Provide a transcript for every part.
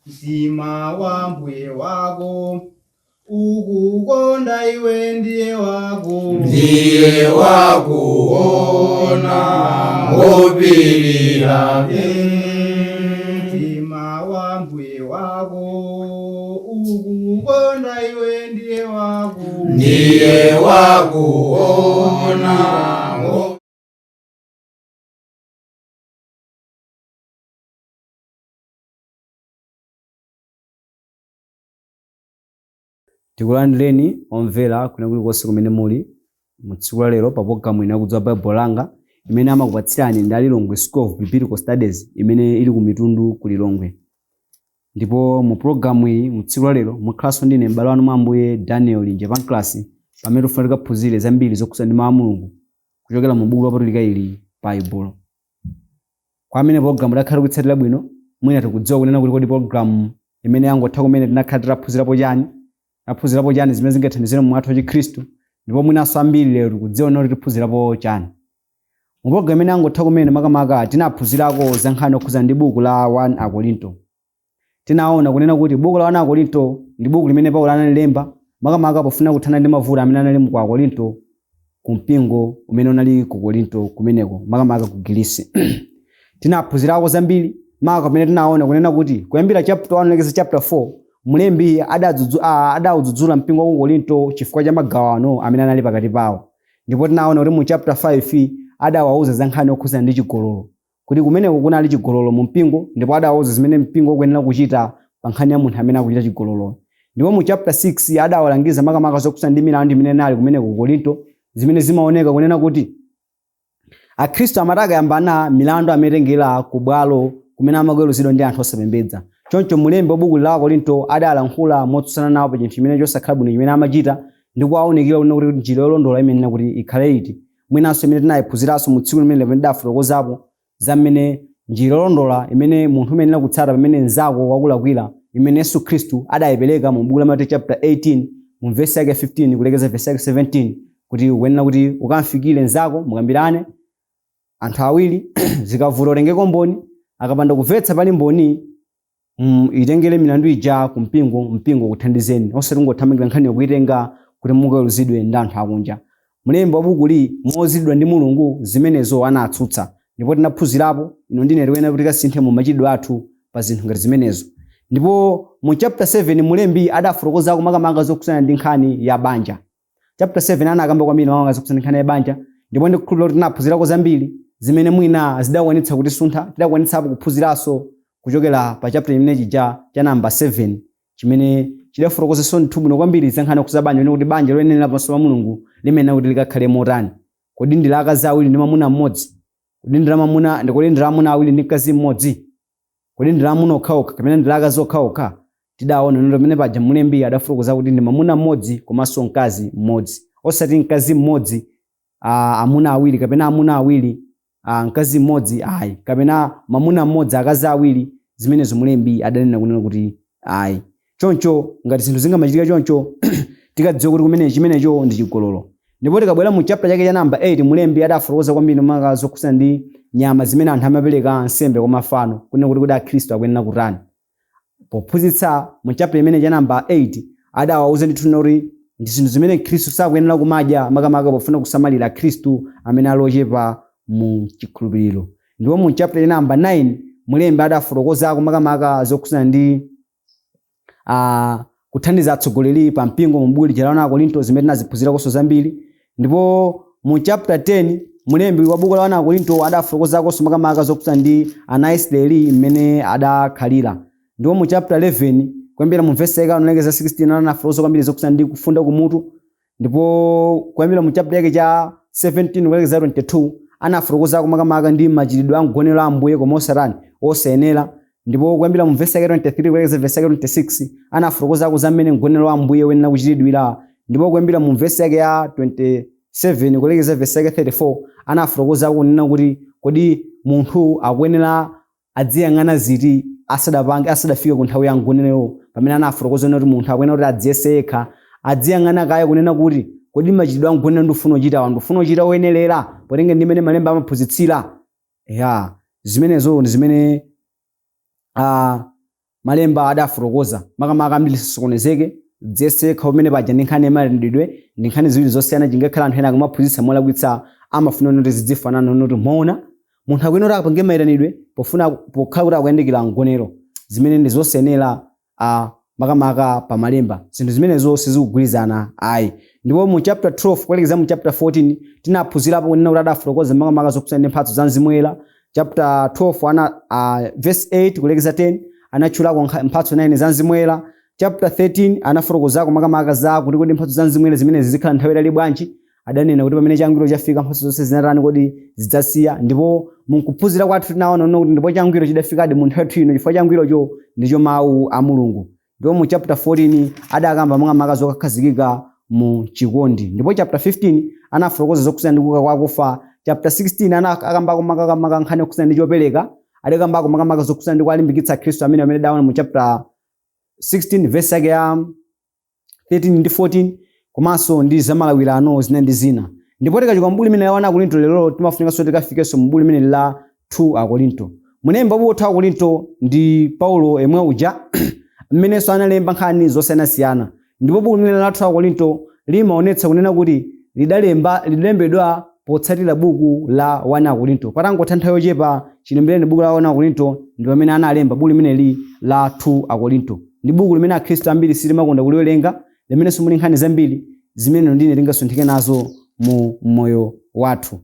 Mtima wa mbuye wako ukukonda iwe ndiye wako Ndiye wakuona ngopirira. Mtima wa mbuye wako ukukonda iwe ndiye wako Ndiye wakuona. Tikulandireni omvera kwina kulikonse kumene muli mu tsiku la lero pa pologalamu ino ya Kudziwa Baibulo Langa imene amakupatsirani ndi a Lilongwe School of Biblical Studies imene ili ku Mitundu ku Lilongwe. Ndipo mu pologalamu iyi mu tsiku la lero mukhalanso ndine m'bale wanu mwa Ambuye Daniel Linje Pancras pamene tikufuna tikaphunzire zambiri zokhudzana ndi mawu a Mulungu kuchokera mu buku lopatulika ili Baibulo. Kwa amene pologalamu takhala tikuitsatira bwino, mwina tikudziwa kunena kuti kodi pologalamu imene yangotha kumene tinakhala titaphunzirapo chani, taphunzirapo chani zimene zingathandizire moyo wathu wachikhristu, ndipo mwinanso ambiri lero tikudziwa kunena kuti tiphunzirapo chani. Mu pologalamu imene yangotha kumene makamaka tinaphunzirako za nkhani yokhudzana ndi buku la 1 Akorinto. Tinaona kunena kuti buku la 1 Akorinto ndi buku limene Paulo analilemba makamaka pofuna kuthana ndi mavuto amene anali ku Akorinto, ku mpingo umene unali ku Korinto kumeneko, makamaka ku Girisi. Tinaphunzirako zambiri maka pamene tinaona kunena kuti kuyambira chapter 1 kulekeza chapter 4 mlembi adaudzudzula mpingo wa ku Korinto chifukwa cha magawano amene anali pakati pawo. Ndipo tinaona kuti mu chapter 5 adawauza za nkhani yokhudzana ndi chigololo, kuti kumeneko kunali chigololo mu mpingo ndipo adawauza zimene mpingo ukuyenera kuchita pa nkhani ya munthu amene akuchita chigololo. Ndipo mu chapter 6 adawalangiza makamaka zokhudzana ndi milandu imene inali kumeneko ku Korinto, zimene zimaoneka kunena kuti Akhristu amati akayambana milandu amaitengera ku bwalo kumene amakaweruzidwa ndi anthu osapembedza. Choncho mlembi wa buku la Akorinto adalankhula motsutsana nawo pa chinthu chimene chosakhala bwino chimene amachita ndi kuwaunikira kunena kuti njira yolondola imayenera kuti ikhale iti. Mwinanso imene tinayiphunziranso mu tsiku limene pamene tidafotokozapo za mmene njira yolondola imene munthu umayenera kutsata pamene mnzako wakulakwira imene Yesu Khristu adayipereka mu buku la Mateyu chapter 18 mu vesi yake 15 kulekeza vesi yake 17 kuti ukuyenera kuti ukamfikire mnzako mukambirane anthu awiri zikavuta utengeko mboni akapanda kumvetsa pali mboni itengere milandu ija ku mpingo, mpingo ukuthandizeni, osati kungothamangira nkhaniyo kuitenga kuti mukaweruzidwe ndi anthu akunja. Mlembi wa bukuli mouziridwa ndi Mulungu zimenezo anatsutsa, ndipo tinaphunzirapo, inu ndi ine tikuyenera kuti tikasinthe mu machitidwe athu pa zinthu ngati zimenezo. Ndipo mu chapter 7 mlembi adafotokozako makamaka zokhudzana ndi nkhani ya banja. Chapter 7 anakamba kwambiri makamaka zokhudzana ndi nkhani ya banja, ndipo ndikukhulupirira kuti tinaphunzirako zambiri zimene mwina zidakwanitsa kutisuntha, tidakwanitsapo kuphunziranso kuchokera pa chapter chimene chija cha namba 7 chimene chidafotokozanso ndithu bwino kwambiri za nkhani yokhudza banja, kunena kuti banja loyenera pamaso pa Mulungu limayenera kuti likakhale motani. Kodi ndi la akazi awiri ndi mwamuna mmodzi? Kodi ndi la mwamuna, kodi ndi la amuna awiri ndi mkazi mmodzi? Kodi ndi la amuna okhaokha kapena ndi la akazi okhaokha? Tidaona kuti pamene paja mlembi adafotokoza kuti ndi mwamuna mmodzi komanso mkazi mmodzi, osati mkazi mmodzi amuna awiri kapena amuna awiri mkazi mmodzi ayi, kapena mwamuna mmodzi akazi awiri, zimenezo mlembi adanena kunena kuti ayi. Choncho ngati zinthu zingamachitika choncho tikadziwa kuti kumene chimenecho ndi chigololo. Ndipo tikabwera mu chapter chake cha namba 8 mlembi adafotokoza kwambiri maka zokhudzana ndi nyama zimene anthu amapereka nsembe kwa mafano, kunena kuti kodi Akhristu akuyenera kutani. Pophunzitsa mu chapter imene cha namba 8 adawauza ndithu kuti ndi zinthu zimene Mkhristu sakuyenera kumadya makamaka pofuna kusamalira Akhristu amene ali ochepa mu chikhulupiriro. Ndipo mu chapter cha namba 9 mlembi adafotokozako makamaka zokhudzana ndi kuthandiza atsogoleri pa mpingo mu buku lija la 1 Akorinto zimene tinaziphunzirakonso zambiri. Ndipo mu chapter 10 mlembi wa buku la 1 Akorinto adafotokozakonso makamaka zokhudzana ndi ana a Israeli mmene adakhalira. Ndipo mu chapter 11 kuyambira mu verse yake 1 kulekeza 16 anafotokoza kwambiri zokhudzana ndi kufunda kumutu. Ndipo kuyambira mu chapter yake cha 17 kulekeza 22 anafotokozako makamaka ndi machitidwe a mgonero a Ambuye koma osatani, osayenera. Ndipo kuyambira mu verse yake 23 kulekeza verse yake 26 anafotokozako za mmene mgonero wa Ambuye uyenera kuchitidwira. Ndipo kuyambira mu verse yake ya 27 kulekeza verse yake 34 anafotokozako kunena kuti kodi munthu akuyenera adziyang'ana ziti asadapange, asadafike ku nthawi ya mgonero, pamene anafotokoza kunena kuti munthu akuyenera kuti adziyese yekha, adziyang'ana kaye kunena kuti kodi machitidwe a mgonero ndikufuna kuchitawa ndikufuna kuchita oyenerera potenga ndi mmene malemba amaphunzitsira. Ya, zimenezo ndi zimene Malemba adafotokoza makamaka ambiri sisokonezeke dziyese pamene paja ndi nkhani yamayitanidwe ndi nkhani ziwiri zosiyana. Chingakhala anthu ena akumaphunzitsa molakwitsa, amafuna kuti zidzifanana, noti moona munthu akuyenera kuti apange mayitanidwe pofuna pokhala kuti akuyandikira mgonero, zimene ndi zosayenera makamaka pa malemba. Zinthu zimenezo sizikugwirizana ayi. Ndipo mu chapter 12 kulekeza mu chapter 14 tinaphunzirapo kunena kuti adafotokoza makamaka zokhudzana ndi mphatso za Mzimu Woyera. Chapter 12 ana verse 8 kulekeza 10 anatchulako mphatso 9 za Mzimu Woyera. Chapter 13 anafotokozako makamaka za kuti kodi mphatso za Mzimu Woyera zimenezi zikhala nthawi itali bwanji. Adanena kuti pamene changwiro chafika, mphatso zonse zinatani kodi? Zidzasiya. Ndipo munkuphunzira kwathu tinaona kuti ndipo changwiro chidafikadi mu nthawi ino, chifukwa changwirocho ndicho mawu a Mulungu. Ndipo mu chapter 14 adakamba makamaka zokhazikika mu chikondi. Ndipo chapter 15 anafotokoza zokhudzana ndi kuuka kwa akufa. Chapter 16 anakambako makamaka nkhani yokhudzana ndi chopereka. Adakambako makamaka zokhudzana ndi kuwalimbikitsa Khristu amene adaona mu chapter 16 verse yake ya 13 ndi 14, komanso ndi zamalawirano zina ndi zina. Ndipo tikachoka m'buku limene la 1 Akorinto lero, timafunikanso tikafikenso m'buku limene la 2 Akorinto. Mulembi wa buku 2 Akorinto ndi Paulo yemwe uja mmenenso analemba nkhani zosiyanasiyana. Ndipo buku limene la 2 Akorinto limaonetsa kunena kuti lidalembedwa potsatira buku la 1 Akorinto. Patangotha nthawi yochepa chilembereni buku la 1 Akorinto, ndi pamene analemba buku limeneli la 2 Akorinto. Ndi buku limene Akhristu ambiri sitimakonda kuliwerenga, limenenso muli nkhani zambiri zimene ndine tingasunthike nazo mu moyo wathu.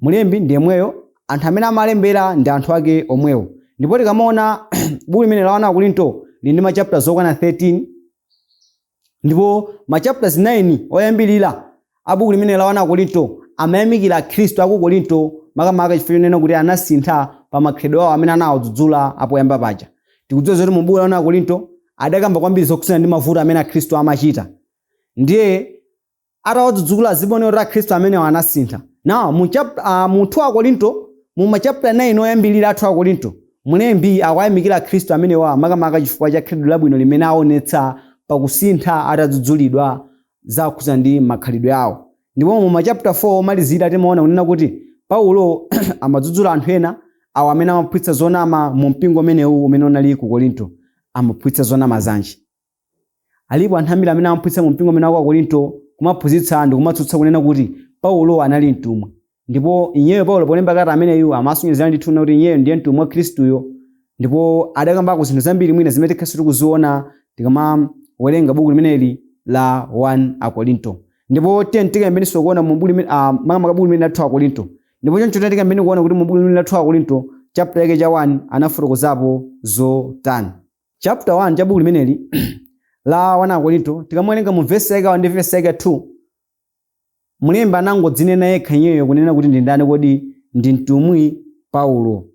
Mulembi ndi yemweyo, anthu amene amalembera ndi anthu ake omwewo. Ndipo tikamaona buku limene la 1 Akorinto lili ndi machapters okwana 13, ndipo machapters 9 oyambirira a buku limene la 1 Akorinto amayamikira Akhristu aku Korinto, makamaka chifukwa chonena kuti anasintha pa makhalidwe awo amene anawadzudzula apoyamba paja. Tikudziwa zoti mu buku la 1 Akorinto adakamba kwambiri zokhudzana ndi mavuto amene Akhristu amachita. Ndiye atawadzudzula, zimaoneka kuti Akhristu amenewo anasintha. Now mu 2 Akorinto, mu machapter 9 oyambirira a 2 Akorinto, mlembi akuyamikira Akhristu amenewa makamaka chifukwa cha khalidwe labwino limene aonetsa pakusintha atadzudzulidwa zakhudzana ndi makhalidwe awo. Ndipo mu machapter 4 omalizira timaona kunena kuti Paulo amadzudzula anthu ena awo amene amaphunzitsa zonama mu mpingo umenewu umene unali ku Korinto. Amaphunzitsa zonama zanji? Alipo anthu ambiri amene amaphunzitsa mu mpingo umene wa ku Korinto, kumaphunzitsa ndi kumatsutsa kunena kuti Paulo anali mtumwi. Ndipo iyeyo Paulo polemba kalata ameneyu amasonyezera ndithu kuti iyeyo ndiye mtumwi wa Khristuyo. Ndipo adakambako zinthu zambiri mwina zimene tikhaso tikuziona tikamawerenga buku limeneli la 1 Akorinto. Ndipo tiye tikayambenso kuona mu buku limene makamaka buku limene la 2 Akorinto. Ndipo choncho tiye tikayambeni kuona kuti mu buku limene la 2 Akorinto chapter yake cha 1 anafotokozapo zotani. Chapter 1 cha buku limeneli la 1 Akorinto, tikamawerenga mu verse yake 1 ndi verse yake 2, mlembi anangodzinena yekha iyeyo kunena kuti ndi ndani kodi? Ndi mtumwi Paulo.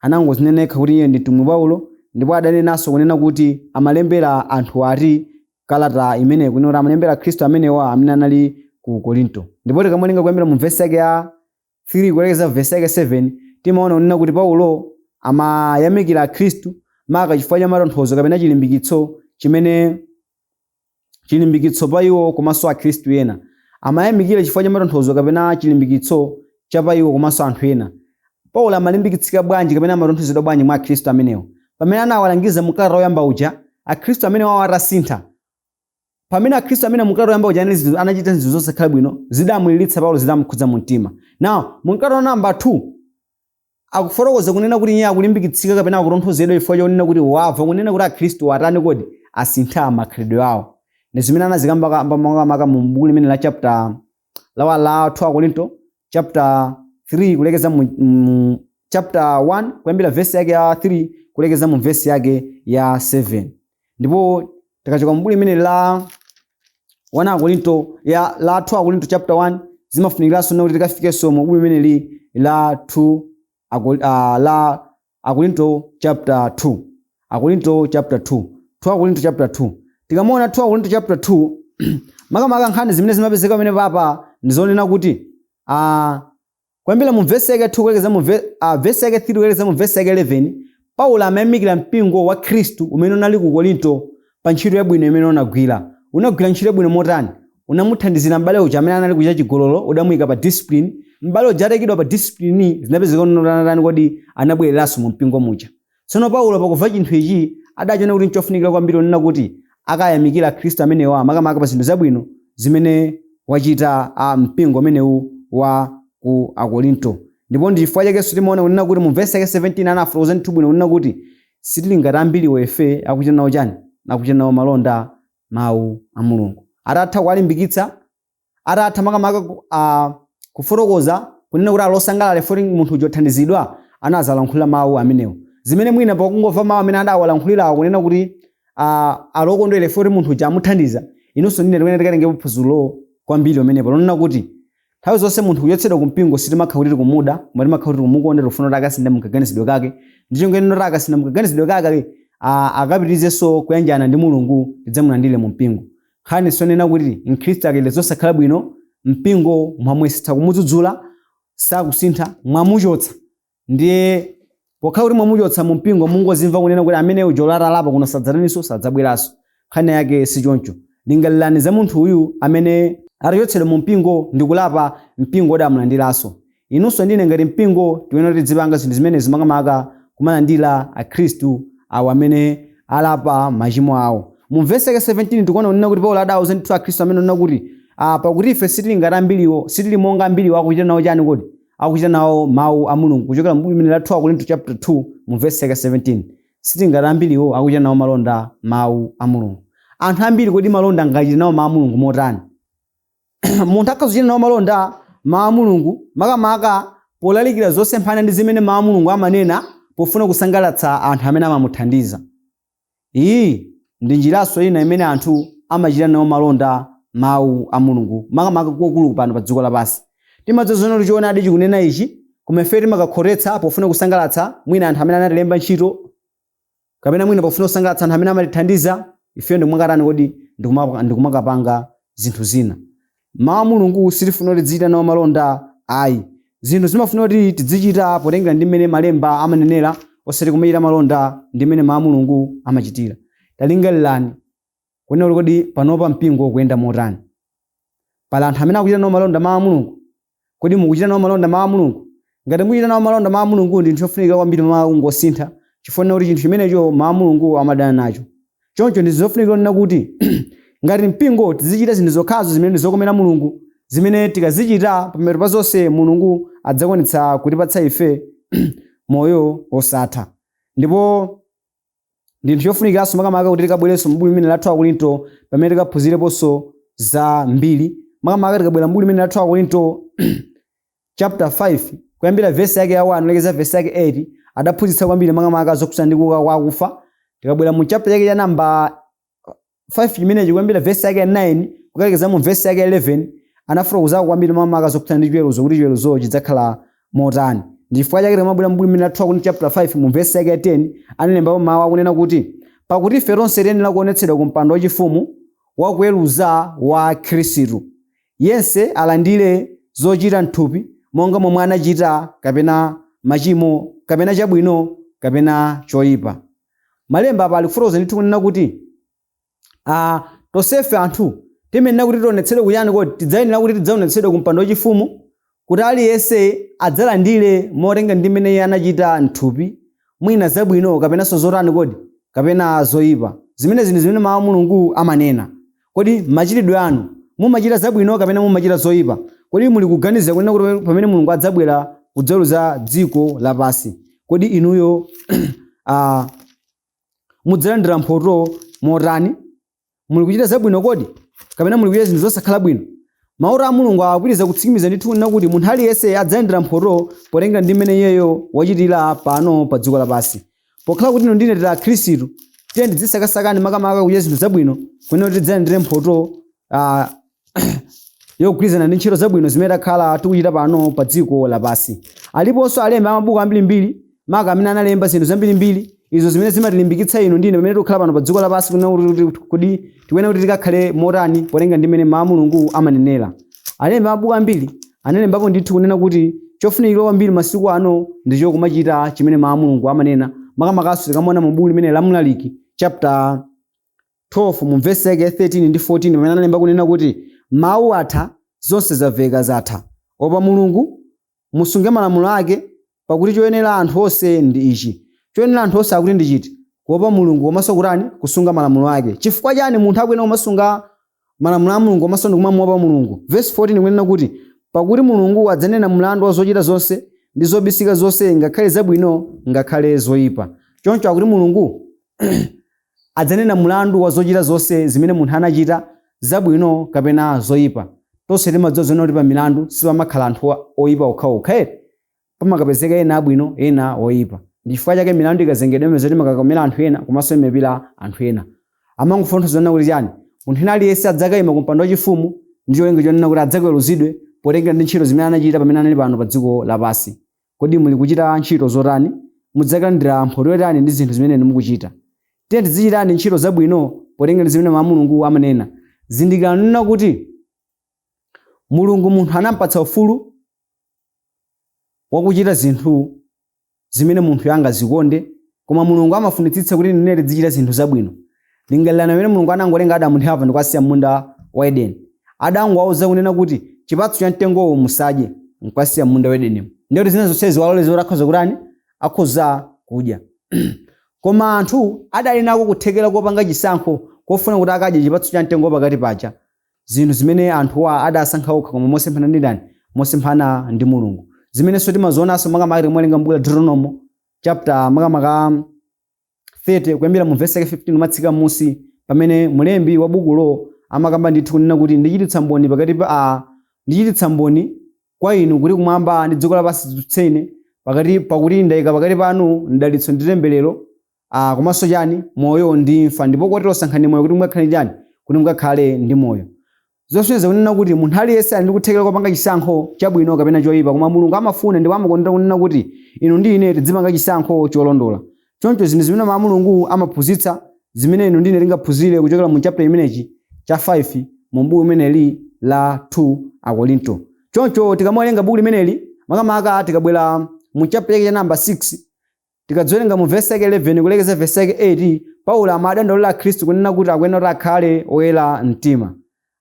Anangodzinena yekha kuti iye ndi mtumwi Paulo. Ndipo adanenanso kunena kuti amalembera anthu ati kalata imeneyi, kunena kuti amalembera Khristu amenewa amene anali ku Korinto. Ndipo tikamawerenga kuyambira mu verse yake ya 3 kulekeza verse yake 7, timaona kunena kuti Paulo amayamikira Khristu maka chifukwa cha matonthozo kapena chilimbikitso chimene chilimbikitso pa iwo komanso Akhristu ena. Amayamikira chifukwa cha matonthozo kapena chilimbikitso cha pa iwo komanso anthu ena. Paulo amalimbikitsika bwanji kapena amatonthozedwa bwanji mwa Akhristu amenewo? Pamene anawalangiza mu kalata yoyamba uja, Akhristu amenewo atasintha, pamene Akhristu amene mu kalata yoyamba uja anachita zinthu zosakhala bwino, zidamulilitsa Paulo, zidamukhudza mu mtima. Now mu kalata namba 2 akufotokoza kunena kuti iye akulimbikitsika kapena akutonthozedwa chifukwa chonena kuti wamva kunena kuti Akhristu atani kodi? Asintha makhalidwe awo. Ndi zimene anazikamba makamaka mu buku limene la chapter la 2 Akorinto chapter 3 kulekeza mu chapter 1, kuyambira verse yake ya 3 kulekeza mu verse yake ya 7. Ndipo tikachoka mu buku limene la 1 Akorinto ya la 2 Akorinto chapter 1, zimafunikiranso kuti tikafikenso mu buku limeneli la 2 la Akorinto chapter 2. Akorinto chapter 2, 2 Akorinto chapter 2. Tikamaona 2 Akorinto chapter 2, makamaka nkhani zimene zimapezeka pamene papa ndizonena kuti kuyambira mu verse yake 2 kulekeza mu verse yake 3 kulekeza mu verse yake 11, Paulo amayamikira mpingo wa Khristu umene unali ku Korinto pa ntchito yabwino imene unagwira. Unagwira ntchito yabwino motani? Unamuthandizira m'bale uja amene anali kuchita chigololo, udamuyika pa discipline. M'bale uja atayikidwa pa discipline, zinapezeka kuti anatani kodi? Anabwereranso mu mpingo muja. Tsono Paulo pakumva chinthu ichi Adachiona kuti nchofunikira kwambiri onena kuti akayamikira Akhristu amenewa makamaka pa zinthu zabwino zimene wachita a mpingo umenewu wa ku Akorinto. Ndipo ndi chifukwa chakenso timaona kunena kuti mu vesi yake 17 anafotokoza ndithu bwino kunena kuti sitili ngati ambiriwo ife akuchita nawo chani? Akuchita nawo malonda mawu a Mulungu. Atatha kuwalimbikitsa, atatha makamaka kufotokoza kunena kuti alosangalala poti munthu uja wathandizidwa, anazalankhulira mawu amenewo. Zimene mwina pakungomva mawu amene adawalankhulirawo kunena kuti alokondwere poti munthu uja amuthandiza, inunso ndine tikuyenera tikatengepo phunziro kwambiri pamenepo lonena kuti nthawi zonse munthu kuchotsedwa ku mpingo sitimakhala kuti tikumuda, koma timakhala kuti tikumukonda, tikufuna kuti akasinthe mukaganizidwe kake. Ndicho ngene kuti akasintha mukaganizidwe kake, akapitirizenso kuyanjana ndi Mulungu, tidzamulandire mu mpingo. Nkhani sonena kuti mkhristu akachita zosakhala bwino, mpingo mwamuyesetsa kumudzudzula, sakusintha, mwamuchotsa. Ndiye pokhala kuti mwamuchotsa mu mpingo, mungozimva kunena kuti amene uja olatalapa kuno sadzataninso, sadzabweranso. Nkhani yake sichoncho. Lingalirani za munthu uyu amene atachotsedwa mu mpingo ndi kulapa, mpingo udamulandiranso. Inunso ndine ngati mpingo tiyenera tidzipanga zinthu zimenezi, makamaka kumalandira akhristu awo amene alapa machimo awo. Mu vesi yake 17 tikuona kunena kuti Paulo adawuza ndithu akhristu amene onena kuti pakuti ife sitili ngati ambiriwo, sitili monga ambiriwo akuchita nawo chani kodi? Akuchita nawo mawu a Mulungu. Kuchokera mu buku limene la 2 Akorinto chapter 2 mu vesi yake 17, sitili ngati ambiriwo akuchita nawo malonda mawu a Mulungu. Anthu ambiri kodi malonda angachite nawo mawu a Mulungu motani? Munthu akhoza nawo malonda mawu a Mulungu makamaka polalikira zosemphana ndi zimene mawu a Mulungu amanena, pofuna kusangalatsa anthu amene amamuthandiza. Iyi ndi njiranso ina imene anthu amachita nawo malonda mawu a Mulungu, makamaka kwakulu pano pa dziko lapansi. Timadziwa zoona kuti choonadi chikunena ichi, koma ife timakakhotetsa pofuna kusangalatsa mwina anthu amene anatilemba ntchito, kapena mwina pofuna kusangalatsa anthu amene amatithandiza. Ife ndikumakatani kodi? Ndikumakapanga zinthu zina. Mawu a Mulungu sitifuna kuti tizichita nawo malonda ayi. Zinthu zimafuna kuti tizichita potengera ndi mmene malemba amanenera, osati kumachita malonda ndi mmene mawu a Mulungu amachitira. Talingalirani kunena kuti kodi panopa mpingo ukuyenda motani? Pali anthu amene akuchita nawo malonda mawu a Mulungu? Kodi mukuchita nawo malonda mawu a Mulungu? Ngati mukuchita nawo malonda mawu a Mulungu, ndi chinthu chofunikira kwambiri mawu kungosintha, chifukwa kuti chinthu chimenecho mawu a Mulungu amadana nacho. Choncho ndi zofunikira kunena kuti ngati mpingo tizichita zinthu zokhazo zimene ndi zokomera Mulungu, zimene tikazichita pamapeto pa zonse Mulungu adzakwanitsa kutipatsa ife moyo wosatha. Ndipo ndi chinthu chofunikiranso makamaka kuti tikabwerenso m'buku limene la 2 Akorinto pamene tikaphunzireponso zambiri, makamaka tikabwera m'buku limene la 2 Akorinto chapter 5 kuyambira vesi yake ya 1 kulekeza vesi yake 8, adaphunzitsa kwambiri makamaka zokhudzana ndi kuuka kwa akufa. Tikabwera mu chapter chake cha namba 5 chimenechi kuyambira vesi yake ya 9 kukalekeza mu vesi yake ya 11, anafotokozako kwambiri makamaka zokhudzana ndi chiweruzo, kuti chiweruzo chidzakhala motani. Ndi chifukwa chake tikamabwera m'buku limene la 2 Akorinto chapter 5 mu vesi yake ya 10, analembapo mawu akunena kuti pakuti ife tonse tiyenera kuonetsedwa ku mpando wachifumu wakuweruza wa Khristu, yense alandire zochita mthupi monga momwe anachita, kapena machimo, kapena chabwino, kapena choyipa. Malemba apa ali kufotokoza ndithu kunena kuti tonsefe anthu timenena kuti tionetsedwe kuyani kodi? Tidzayenera kuti tidzaonetsedwe ku mpando wachifumu, kuti aliyense adzalandire motenga ndi mmene iye anachita mthupi, mwina zabwino kapenanso zotani kodi? Kapena zoyipa. Zimene zinthu zimene mawu a Mulungu amanena. Kodi machitidwe anu, mumachita zabwino kapena mumachita zoyipa? Kodi muli kuganiza kunena kuti pamene Mulungu adzabwera kudzaweruza dziko lapansi, kodi inuyo mudzalandira mphoto motani? Muli kuchita zabwino kodi, kapena muli kuchita zinthu zosakhala bwino? Mawu a Mulungu akupitiriza kutsimikiza ndithu kunena kuti munthu aliyense adzalandira mphoto potengera ndi mmene iyeyo wachitira pano pa dziko lapansi. Pokhala kuti inu ndine tili akhristu, tiye tidzisakasakani makamaka kuchita zinthu zabwino, kunena kuti tidzalandire mphoto yogwirizana ndi ntchito zabwino zimene takhala tikuchita pano pa dziko lapansi. Aliponso alembi amabuku ambirimbiri maka amene analemba zinthu zambirimbiri izo zimene zimatilimbikitsa inu ndine pamene tikukhala pano pa dziko lapansi, kunena kuti kodi tikuyenera kuti tikakhale motani potenga ndi mmene mawu a Mulungu amanenera. Alembi amabuku ambiri analembapo ndithu kunena kuti chofunikira kwambiri masiku ano ndicho kumachita chimene mawu a Mulungu amanena, makamakaso tikamaona mu buku limene la Mlaliki chapter 12 mu vesi yake ya 13 ndi 14, pamene analemba kunena kuti mawu atha, zonse zamveka zatha. Opa Mulungu, musunge malamulo ake, pakuti choyenera anthu onse ndi ichi. Choyenera anthu onse akuti ndi chiti? Kuopa Kuopa Mulungu komanso kutani? Kusunga malamulo ake. Chifukwa chani munthu akuyenera kumasunga malamulo a Mulungu komanso ndikumamuopa Mulungu? Verse 14 ikunena kuti, pakuti Mulungu adzanena mlandu wa zochita zonse ndi zobisika zonse, ngakhale zabwino ngakhale zoyipa. Choncho akuti Mulungu adzanena mlandu wa zochita zonse zimene munthu anachita, zabwino kapena zoyipa. Tonse timadziwa zoona kuti pa milandu sipamakhala anthu oyipa okhaokha eti, pamakapezeka ena abwino, ena oyipa. Ndi chifukwa chake milandu ikazengedwa imene imakakomera anthu ena komanso imapira anthu ena. Amangofuna zonena kuti chani? Munthu ena aliyense adzakayima ku mpando wachifumu ndi cholinga chonena kuti adzaweruzidwe potengera ndi ntchito zimene anachita pamene anali pano pa dziko lapansi. Kodi muli kuchita ntchito zotani? Mudzakalandira mphoto yotani ndi zinthu zimene inu mukuchita? Tiye tizichitani ntchito zabwino potengera ndi zimene mawu a Mulungu amanena. Zindikirani nena kuti Mulungu munthu anampatsa ufulu wakuchita zinthu zimene munthu angazikonde, koma Mulungu amafunitsitsa kuti ine tizichita zinthu zabwino. Lingalirani pamene Mulungu anangolenga Adamu ndi Hava ndikuwasiya m'munda wa Edeni, adangowauza kunena kuti chipatso cha mtengowo musadye, nkuwasiya m'munda wa Edenimo. Ndiye kuti zina zonsezi waloleza kuti akhoza kutani? Akhoza kudya. Koma anthu adali nako kuthekera kopanga chisankho kofuna kuti akadye chipatso cha mtengo pakati paja, zinthu zimene anthuwa adasankha okha koma mosemphana ndi ndani? Mosemphana ndi Mulungu. Zimenenso timazionanso makamaka tikamawerenga m'buku la Deuteronomo chapter makamaka 30 kuyambira mu verse yake 15 kumatsika m'munsi, pamene mlembi wa bukulo amakamba ndithu kunena kuti ndichititsa mboni pakati pa a ndichititsa mboni kwa inu kuti kumwamba ndi dziko lapansi zitsutsene pakati pakuti ndayika pakati panu mdalitso ndi temberero, komanso chani? Moyo ndi imfa, ndipo kotero sankhani moyo kuti mukakhale chani? Kuti mukakhale ndi moyo. Zosonyeza kunena kuti munthu aliyense ali ndi kuthekera kopanga chisankho chabwino kapena choyipa, koma Mulungu amafuna ndipo amakondera kunena kuti inu ndi ine tidzipanga chisankho cholondola. Choncho zinthu zimene mawu a Mulungu amaphunzitsa, zimene inu ndi ine tingaphunzire kuchokera mu chapter imenechi cha 5 mu buku limeneli la 2 Akorinto. Choncho tikamawerenga buku limeneli, makamaka tikabwera mu chapter chake cha namba 6, tikadzowerenga mu vesi yake 11 kulekeza vesi yake 8, Paulo amadandaulira Akhristu kunena kuti akuyenera kuti akhale oyera mtima.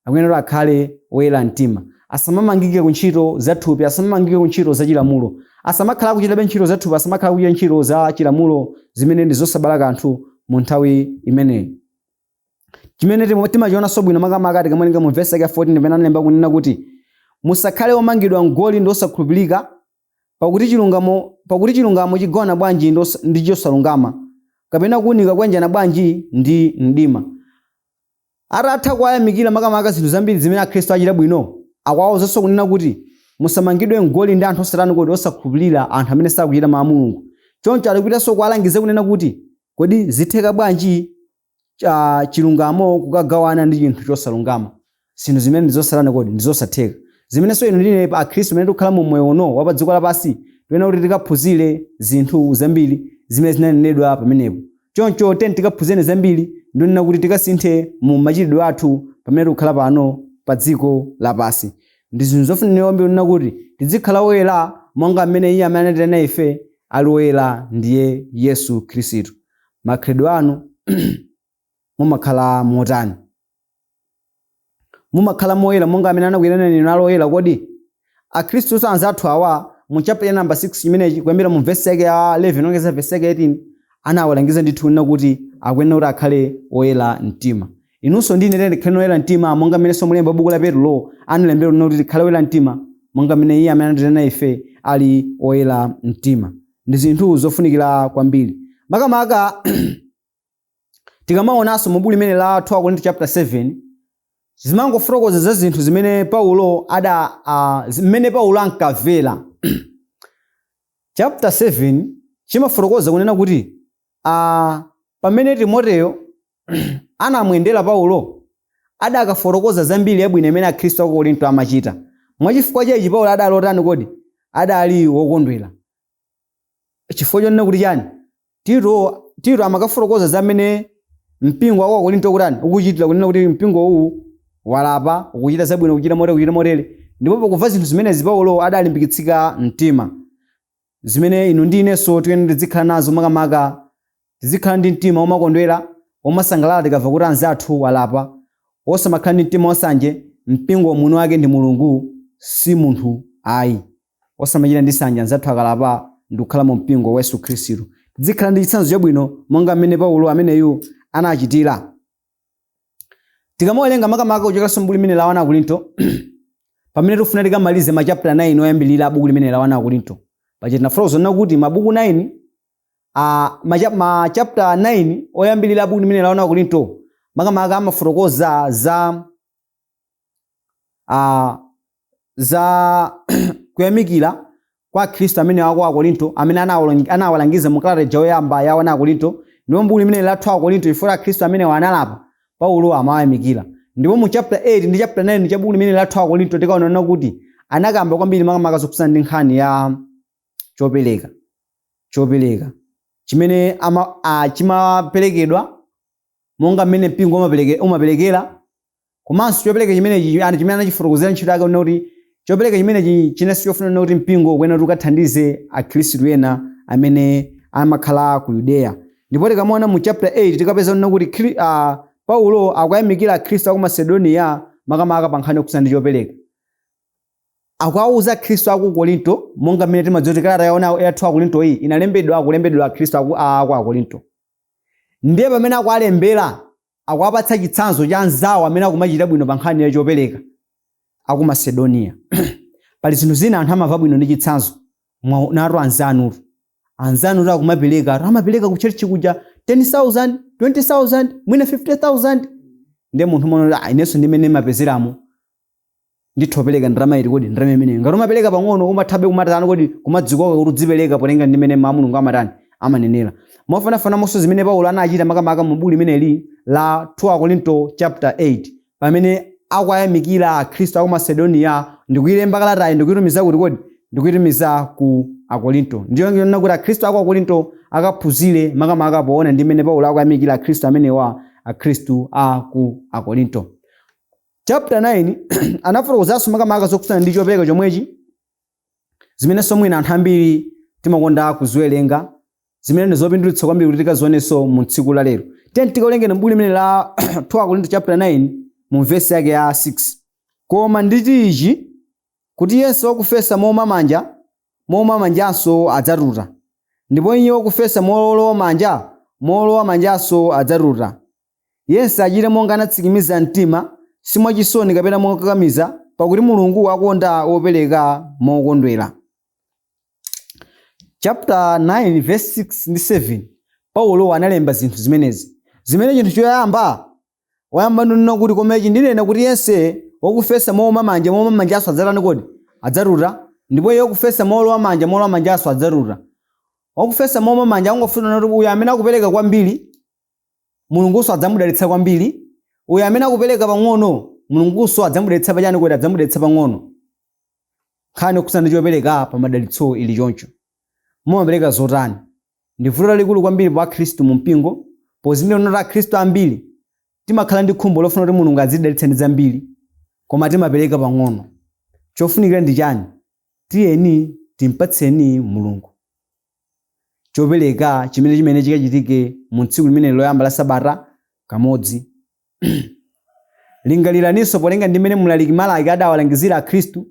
Akuyenera kuti akhale oyera mtima. Asamamangike ku ntchito za thupi, asamamangike ku ntchito za chilamulo. Asamakhala akuchitabe ntchito za thupi, asamakhala akuchita ntchito za chilamulo zimene ndi zosabala kanthu mu nthawi imeneyi. Chimene timachionanso bwino makamaka tikamawerenga mu vesi yake 14, pamene analemba kunena kuti musakhale omangidwa mgoli ndi osakhulupirika, pakuti chilungamo chigawana bwanji ndi chosalungama, kapena kuwunika kuyanjana bwanji ndi mdima. Atatha kuwayamikira makamaka zinthu zambiri zimene Akhristu achita bwino, akuwawuzanso kunena kuti musamangidwe mgoli ndi anthu osatani kodi? Osakhulupirira, anthu amene sakuchita mawu a Mulungu. Choncho alikupitanso kuwalangiza kunena kuti kodi zitheka bwanji chilungamo kukagawana ndi chinthu chosalungama? Zinthu zimene ndi zosatani kodi? Ndi zosatheka. Zimenenso inu ndine pa Akhristu amene tikukhala mu moyo uno wa pa dziko lapansi tiyenera kuti tikaphunzire zinthu zambiri zimene zinanenedwa pamenepo. Choncho tiyeni tikaphunzire zambiri ndionena kuti tikasinthe mu machitidwe athu pamene tikukhala pano pa dziko lapansi. Ndi zinthu zofunikira kwambiri kunena kuti tizikhala oyera monga mmene iye amene anatitana ife ali woyera, ndiye Yesu Khristu. Makhalidwe anu mumakhala motani? Mumakhala moyera monga amene anakuyitanani inu ali oyera kodi? Akhristu anzathu awa mu chapter number 6 chimenechi kuyambira mu verse yake ya 11 ongeza verse yake 18 anawalangiza ndithu kunena kuti akuyenera kuti akhale oyera mtima. Inunso ndi ine tikhale oyera mtima monga mmenenso mlembi wa buku la Petro analembera kunena kuti tikhale oyera mtima monga mmene iye amene anatitana ife ali oyera mtima. Ndi zinthu zofunikira kwambiri. Makamaka tikamaonanso mu buku limene la 2 Akorinto chapter 7, zimangofotokoza za zinthu zimene Paulo ada mmene Paulo ankamvera. Chapter 7 chimafotokoza kunena kuti pamene Timoteyo anamuyendera Paulo, adakafotokoza zambiri yabwino imene Akhristu aku Korinto amachita. Mwachifukwa chaichi Paulo adali otani kodi? Adali wokondwera. Chifukwa chonena kuti chani? Tito amakafotokoza za mmene mpingo wa Korinto ukutani? Ukuchitira, kunena kuti mpingo uwu walapa, ukuchita zabwino, ukuchita motere, ukuchita motere. Ndipo pakumva zinthu zimenezi Paulo adalimbikitsika mtima. Zimene inu ndi inenso tiyenera tizikhala nazo, makamaka tizikhala ndi mtima womakondwera, womasangalala tikamva kuti anzathu walapa, osamakhala ndi mtima wasanje. Mpingo mwini wake ndi Mulungu, si munthu ayi. Osamachita ndi nsanje anzathu akalapa ndi kukhala mu mpingo wa Yesu Khristu. Tizikhala ndi chitsanzo chabwino monga mmene Paulo ameneyu anachitira. Tikamawerenga makamaka kuchokeranso m'buku limene la 1 Akorinto, pamene tikufuna tikamalize ma chapter 9 oyambirira a buku limene la 1 Akorinto, paja tinafotokoza kuti mabuku 9 a ma chapter 9 oyambirira a buku limene la 1 Akorinto makamaka amafotokoza za kuyamikira kwa Khristu amene aku Akorinto amene anawalangiza mu kalata ija yoyamba ya 1 Akorinto. Ndipo m'buku limene la 2 Akorinto, chifukwa Khristu amene analapa, Paulo amawayamikira. Ndipo mu chapter 8 ndi chapter 9 cha buku limene la 2 Akorinto tikaona kuti anakamba kwambiri makamaka zokhudzana ndi nkhani ya chopereka chimene chimaperekedwa monga mmene mpingo umaperekera, komanso chopereka chimenechi chimene anachifotokozera ntchito yake kuti chopereka chimenechi chinenso chofuna kuti mpingo ukuyenera kuti ukathandize akhristu ena amene amakhala ku Yudeya. Ndipo tikamaona mu chapter 8 tikapeza kuti Paulo akuyamikira akhristu aku Makedoniya makamaka pa nkhani yokhudzana ndi chopereka. Akuwauza akhristu aku Korinto, monga mmene timadziwa kuti kalata ya 2 Akorinto iyi inalembedwa akulembedwa akhristu aku Akorinto. Ndiye pamene akuwalembera, akuwapatsa chitsanzo cha anzawo amene akumachita bwino pa nkhani ya chopereka aku Makedoniya. Pali zinthu zina anthu amamva bwino ndi chitsanzo. Mwaonatu anzanutu akumapereka, amapereka ku church kuja 10,000, 20,000, mwina 50,000. Ndiye munthu umaona kuti inenso ndimene mapezeramo ndithopereka ndalama iti kodi ndalama imeneyo. Ngati umapereka pang'ono, umathabe kumatani kodi kumadzikoka kuti udzipereka potenga ndi mmene mawu a Mulungu amatani amanenera. Mofanafanamonso zimene Paulo anachita makamaka mu buku limeneli la 2 Akorinto chapter 8, pamene akuyamikira akhristu aku Makedoniya ndikuyilemba kalatayi ndikuyitumiza kuti kodi ndikuyitumiza ku Akorinto. Ndiyo ngonena kuti akhristu aku Akorinto akaphunzire makamaka poona ndi mmene Paulo akuyamikira akhristu amenewa, akhristu a ku Akorinto. Chapter 9 anafotokozanso makamaka zokhudzana ndi chopereka chomwechi, zimenenso mwina anthu ambiri timakonda kuziwerenga, zimene ndi zopindulitsa kwambiri kuti tikazionenso mu tsiku la lero. Tiyeni tikawerenge m'buku limene la 2 Akorinto chapter 9 mu vesi yake ya 6. Koma nditi ichi, kuti yense wakufesa mouma manja, mouma manjanso adzatuta, ndipo iye wakufesa mowolowa manja, mowolowa manjanso adzatuta. Yense achite monga anatsikimiza mtima, si mwachisoni kapena mokakamiza, pakuti Mulungu akonda wopereka mokondwera. Chapter 9 verse 6 ndi 7, Paulo analemba zinthu zimenezi, zimene chinthu choyamba wayamba ndinena kuti, koma ichi ndinena kuti yense wakufesa mouma manja, mouma manjanso adzatani kodi adzatuta, ndipo iye wakufesa mowolowa manja, mowolowa manjanso adzatuta. Wakufesa mouma manja angofuna kuti uyu amene akupereka kwambiri, Mulungunso adzamudalitsa kwambiri. Uyu amene akupereka pang'ono, Mulungunso adzamudalitsa pachani kodi adzamudalitsa pang'ono. Nkhani yokhudzana ndi chopereka pa madalitso ili choncho. Mumapereka zotani? Ndi vuto lalikulu kwambiri pa akhristu mu mpingo, pozindikira kuti akhristu ambiri timakhala ndi khumbo lofuna kuti Mulungu azidalitsa ndi zambiri, koma timapereka pang'ono. Chofunikira ndi chani? Tiyeni timpatseni Mulungu chopereka chimene chikachitike mu tsiku limene loyamba la sabata kamodzi. Lingaliraninso polenga ndi mmene mlaliki Malaki adawalangizira akhristu,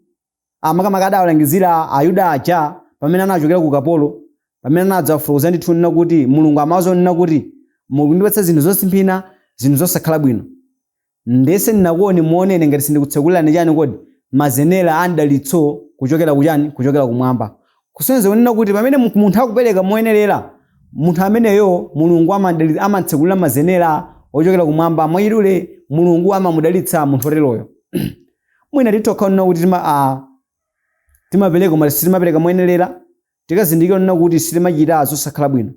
makamaka adawalangizira Ayuda aja pamene anachokera ku kapolo, pamene anadzawafotokoza ndithu nena kuti Mulungu amawuza nena kuti mukundipatsa zinthu zosimphina, zinthu zosakhala bwino, ndese ndinakuoni muonene ngati sindikutsekulirani chani kodi mazenera a mdalitso kuchokera kuchani kuchokera kumwamba. Kusonyeza kunena kuti pamene munthu akupereka moyenerera, munthu ameneyo Mulungu amamtsekulira mazenera ochokera kumwamba. Mwachidule, Mulungu amamudalitsa munthu oteroyo. Mwina titokha kunena kuti timapereka koma sitimapereka moyenerera, tikazindikira kunena kuti sitimachita zosakhala bwino.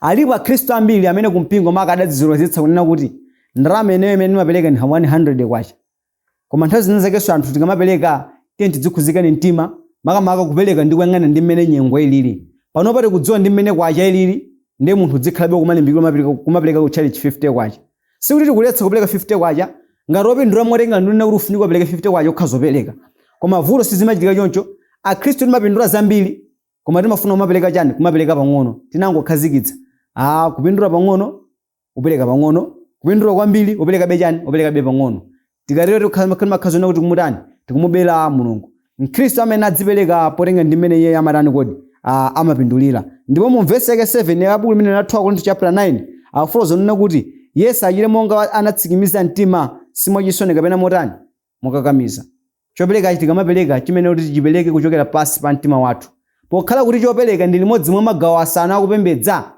Alipo akhristu ambiri amene kumpingo maka adadzizolozetsa kunena kuti ndalama ineyo imene ndimapereka ndi 100 kwacha. Koma nthawi zina zakenso anthu tikamapereka, tiye tidzikhuzikani mtima, makamaka kupereka ndi kuyang'ana ndi mmene nyengo ilili. Panopa tikudziwa ndi mmene kwacha ilili, ndiye munthu udzikhalabe kumalimbikira kumapereka ku church 50 kwacha. Sikuti tikuletsa kupereka 50 kwacha. Ngati wopindula motenga ndinena kuti ufunika upereke 50 kwacha ukhoza kupereka, koma vuto sizimachitika choncho. Akhristu timapindula zambiri, koma timafuna kumapereka chani kumapereka pang'ono. Tinangokhazikitsa kupindula pang'ono upereka pang'ono, kupindula kwambiri uperekabe chani uperekabe pang'ono. Tikatero timakhala kuti kumutani tikumubera Mulungu. Mkhristu amene adzipereka potenga ndi mmene iye amatani kodi amapindulira. Ndipo mu vesi yake 7 ya buku limene la 2 Akorinto chapter 9 akufotokoza kunena kuti yense achite monga anatsikimiza mtima, simwachisoni kapena motani, mokakamiza. Chopereka tikamapereka chimene kuti tichipereke kuchokera pasi pa mtima wathu, pokhala kuti chopereka ndi limodzi mwa magawo asanu akupembedza.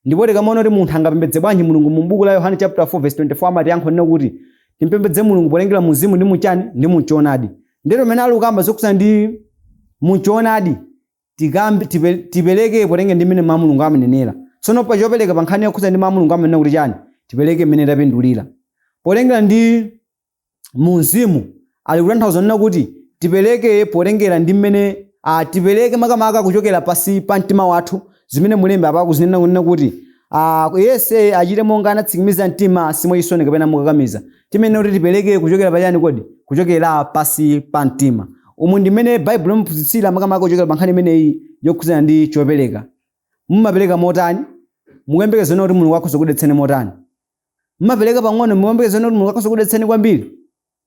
Ndipo tikamaona kuti munthu angapembedze bwanji Mulungu, mu buku la Yohane chapter 4 verse 24 amatiyankha kunena kuti timpembedze Mulungu polengera muzimu ndi muchani, ndi muchoonadi. Ndero pamene ali kukamba zokhudzana ndi muchoonadi, tipereke potengera ndi mmene mawu a Mulungu amanenera. Tsono pa chopereka, pa nkhani yokhudzana ndi mawu a Mulungu amanena kuti chani? Tipereke mmene tapindulira. Polengera ndi mumzimu ali kutanthauza kunena kuti tipereke potengera ndi mmene tipereke makamaka kuchokera pasi pa mtima wathu, zimene mulembe apa akuzinena kunena kuti yense achite monga anatsikimiza mtima, simwachisoni kapena mokakamiza. Timene kuti tipereke kuchokera pachani kodi? Kuchokera pasi pa mtima. Umu ndi mmene Baibulo imaphunzitsira makamaka kuchokera pa nkhani imeneyi yokhudzana ndi chopereka. Mumapereka motani? Mukuyembekeza kuti Mulungu akhoza kudalitsani motani? Mumapereka pang'ono, mukuyembekeza kuti Mulungu akhoza kudalitsani kwambiri?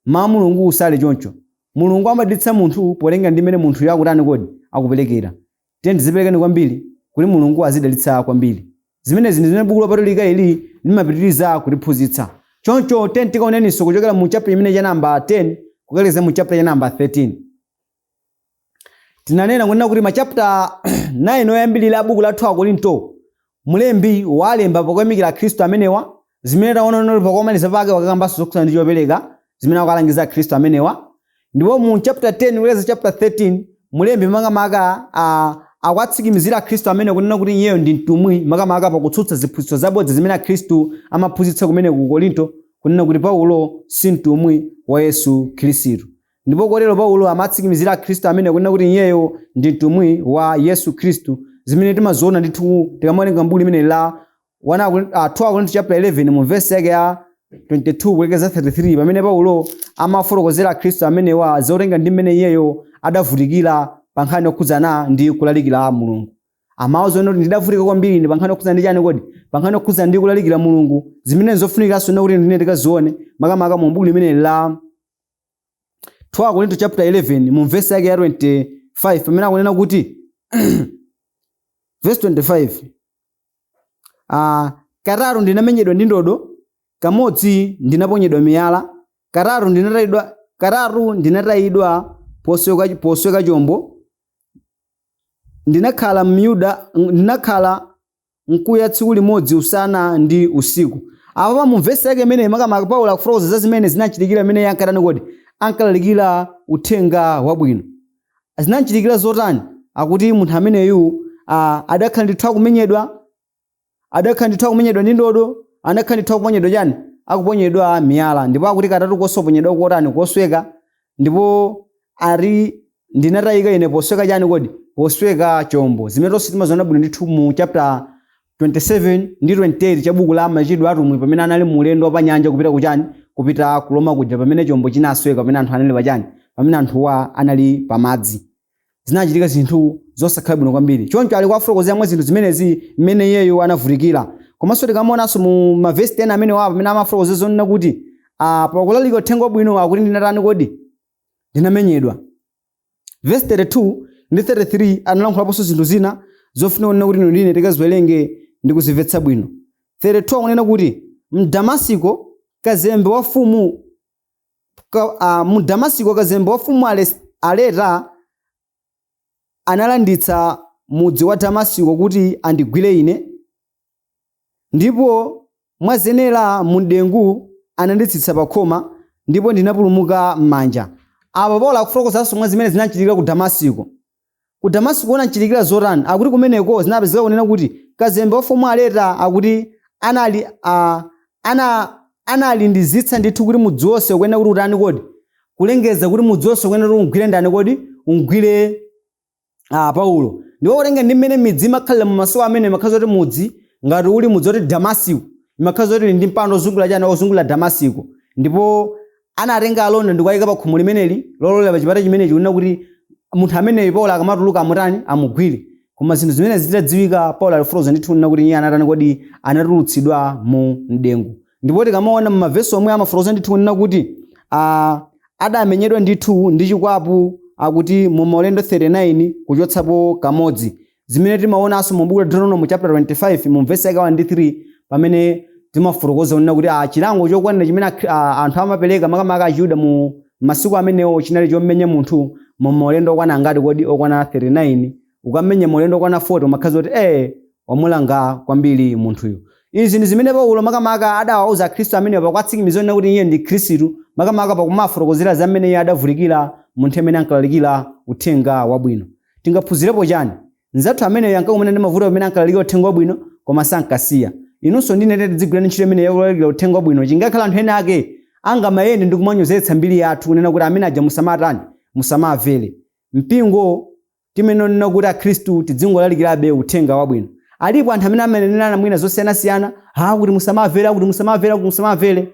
Mawu a Mulungu sali choncho. Mulungu amadalitsa munthu potenga ndi mmene munthuyo akutani kodi? Akuperekera. Tiye tiziperekeni kwambiri kuti Mulungu azidalitsa kwambiri. Zimenezi ndi zimene buku lopatulika ili limapitiriza kutiphunzitsa. Choncho tiye tikaoneninso kuchokera mu chapter imene cha namba 10 kukalekeza mu chapter cha namba 13. Tinanena kunena kuti machapter 9 oyambirira a buku la 2 Akorinto mlembi walemba pakuyamikira Akhristu amenewa, zimene taona kuti pakumaliza pake wakakambanso zokhudzana ndi chopereka zimene akukalangiza Akhristu amenewa. Ndipo mu chapter 10 kulekeza chapter 13 mlembi makamaka akuwatsimikizira Akhristu amene kunena kuti iyeyo ndi mtumwi, makamaka pakutsutsa ziphunzitso zabodza zimene Akhristu amaphunzitsa kumene ku Korinto, kunena kuti Paulo si mtumwi wa Yesu Khristu. Ndipo kotero Paulo amatsimikizira Akhristu amene kunena kuti iyeyo ndi mtumwi wa Yesu Khristu, zimene timaziona ndithu tikamawerenga m'buku limene la 2 Akorinto chapter 11 mu verse yake ya 22 kulekeza 33, pamene Paulo amafotokozera Akhristu amenewa zotenga ndi mmene iyeyo adavutikira pa nkhani yokhudzana ndi kulalikira Mulungu. Amawauza kuti ndidavutika kwambiri ndi pa nkhani yokhudzana ndi chani kodi? Pa nkhani yokhudzana ndi kulalikira Mulungu, zimene zofunikiranso kuti ndine tikazione makamaka mu buku limene la 2 Akorinto chapter 11 mu verse yake ya 25, pamene akunena kuti, verse 25, katatu ndinamenyedwa ndi ndodo, kamodzi ndinaponyedwa miyala, katatu ndinatayidwa posweka chombo, ndinakhala myuda, ndinakhala mkuya tsiku limodzi usana ndi usiku. Apa mu vesi yake imene makamaka Paulo akufotokoza za zimene zinachitikira imene ankatani kodi? Ankalalikira uthenga wabwino. Zinachitikira zotani? Akuti munthu ameneyu adakhala ndithu akumenyedwa, adakhala ndithu akumenyedwa ndi ndodo, adakhala ndithu akuponyedwa chani? Akuponyedwa miyala. Ndipo akuti katatu kosoponyedwa kotani? Kosweka. Ndipo ari ndinatayika ine posweka chani kodi? Posweka chombo, zimene tonse timaziona bwino ndithu mu chapter 27 ndi 28 cha buku la Machitidwe Atumwi, pamene anali mu ulendo wa pa nyanja kupita kuchani? Kupita ku Roma kuja, pamene chombo chinasweka, pamene anthu anali pachani? Pamene anthuwa anali pamadzi, zinachitika zinthu zosakhala bwino kwambiri. Choncho ali kuwafotokozera mwa zinthu zimenezi mmene iyeyo anavutikira. Komanso tikamaonanso mu mavesi 10 amene wapo pamene amafotokozera zonena kuti pakulalika uthenga wabwino akuti ndinatani kodi? Ndinamenyedwa. Verse 32 ndi 33 analankhulaponso zinthu zina zofuna kunena kuti inu ndine tikaziwerenge ndi kuzimvetsa bwino. 32 akunena kuti mu Damasiko kazembe wa mfumu Areta analanditsa mudzi wa Damasiko kuti andigwire ine, ndipo mwazenera mu dengu ananditsitsa pa khoma, ndipo ndinapulumuka m'manja. Apa Paulo akufotokozanso mwa zimene zinachitikira ku Damasiko. Ku Damasiko kunachitikira zotani? Akuti kumeneko zinapezeka kunena kuti kazembe wa mfumu Areta akuti analindizitsa ndithu kuti mudzi wonse ukuyenera kuti utani kodi? Kulengeza kuti mudzi wonse ukuyenera kuti ungwire ndani kodi? Ungwire Paulo. Ndipo kutenga ndi mmene midzi imakhalira mu masiku amene, imakhala zoti mudzi ngati uli mudzi woti Damasiko, imakhala zoti ili ndi mpando ozungulira chani? Ozungulira Damasiko. Ndipo anatenga alonda ndikuwayika pa khomo limeneli lololera pa chipata chimenechi, kunena kuti munthu ameneyu Paulo akamatuluka amutani? Amugwire. Koma zinthu zimene zitadziwika, Paulo alifotokoza ndithu kunena kuti iye anatani kodi? Anatulutsidwa mu mdengu. Ndipo tikamaona mumavesi omwe amafotokoza ndithu kunena kuti adamenyedwa ndithu ndi chikwapu, akuti mu maulendo 39 kuchotsapo kamodzi. Zimene timaonanso mu buku la Deuteronomy chapter 25 mu verse yake 1 ndi 3, pamene timafotokoza kunena kuti chilango chokwanira chimene anthu amapereka, makamaka Achiyuda mu masiku amenewo, chinali chomenya munthu mu maulendo okwana angati kodi? Okwana 39. Ukamenya maulendo okwana 40, umakhaza kuti wamulanga kwambiri munthuyo. Izi ndi zimene Paulo makamaka adawauza Akhristu amenewo pakuwatsimikiza kunena kuti iye ndi Khristu, makamaka pakumafotokozera za mmene iye adavutikira munthu amene ankalalikira uthenga wabwino. Tingaphunzirepo chani? Nzathu ameneyo ankakumana ndi mavuto pamene ankalalikira uthenga wabwino, koma sankasiya. Inunso ndine tidzigwirani ntchito imene yakulalikira uthenga wabwino. Chingakhala anthu ena ake angamayende ndi kumanyozetsa mbiri yathu, kunena kuti amene aja musamatani, musamamvere. Mpingo timenonena kuti Akhristu tidzingolalikirabe uthenga wabwino. Alipo anthu amene amanenera mwina zosiyanasiyana, ha, kuti musamamvere, kuti musamamvere, kuti musamamvere.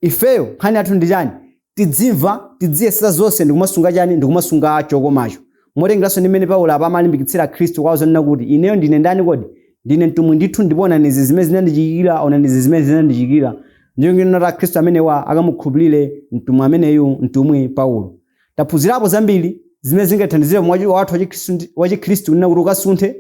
Ifeyo nkhani yathu ndi chani? Tidzimva, tidziyesera zonse ndikumasunga chani? Ndikumasunga chokomacho. Motengeranso ndi mmene Paulo apa amalimbikitsira Khristu kwawo zonena kuti ineyo ndine ndani kodi? Ndine mtumwi ndithu, ndipo onani izi zimene zinandichitikira, onani izi zimene zinandichitikira. Ndiyo nginena kuti Akhristu amenewa akamukhulupirire mtumwi ameneyu, mtumwi Paulo. Taphunzirapo zambiri zimene zingatithandizire moyo wathu wachikhristu kunena kuti ukasunthe,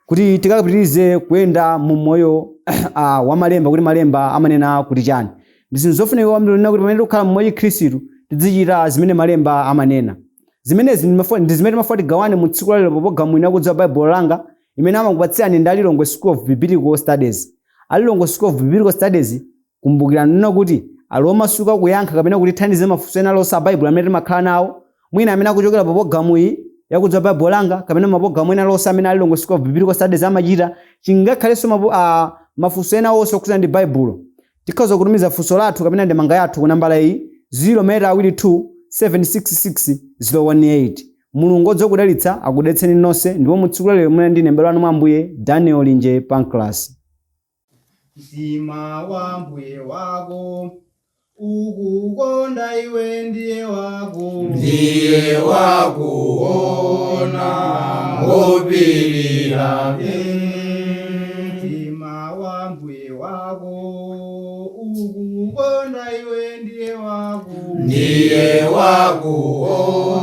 kuti tikapitirize kuyenda mu moyo wa malemba, kuti malemba amanena kuti chani. Ndi zinthu zofunika kwambiri kunena kuti pamene tikukhala mu moyo wachikhristu tidzichita zimene malemba amanena. Zimenezi ndi zimene timafuna tigawane mu tsiku lalero pa programu ino yakudziwa Baibulo langa, imene amakupatsirani ndi Alilongwe School of Biblical Studies. Alilongwe School of Biblical Studies, kumbukirani nena kuti ali omasuka kuyankha kapena kutithandiza mafunso ena alonse a Baibulo amene timakhala nawo, mwina amene akuchokera pa programu iyi yakudziwa Baibulo langa kapena mapulogalamu ena alonse amene Alilongwe School of Biblical Studies amachita. Chingakhalenso mafunso ena onse okhudzana ndi Baibulo, tikhoza kutumiza funso lathu kapena ndemanga yathu ku nambala iyi, 0 meta awiri 2 766 018. Mulungu odzakudalitsa akudalitseni nonse. Ndipo mu tsiku lalero muli ndine m'bale wanu mwa Ambuye, Daniel Linje Pancras. Mtima wa mbuye wako ukukonda iwe, ndiye wako. Ndiye wakuona ngopirira. Mtima wa mbuye wako ukukonda iwe, ndiye wako. Ndiye wakuona.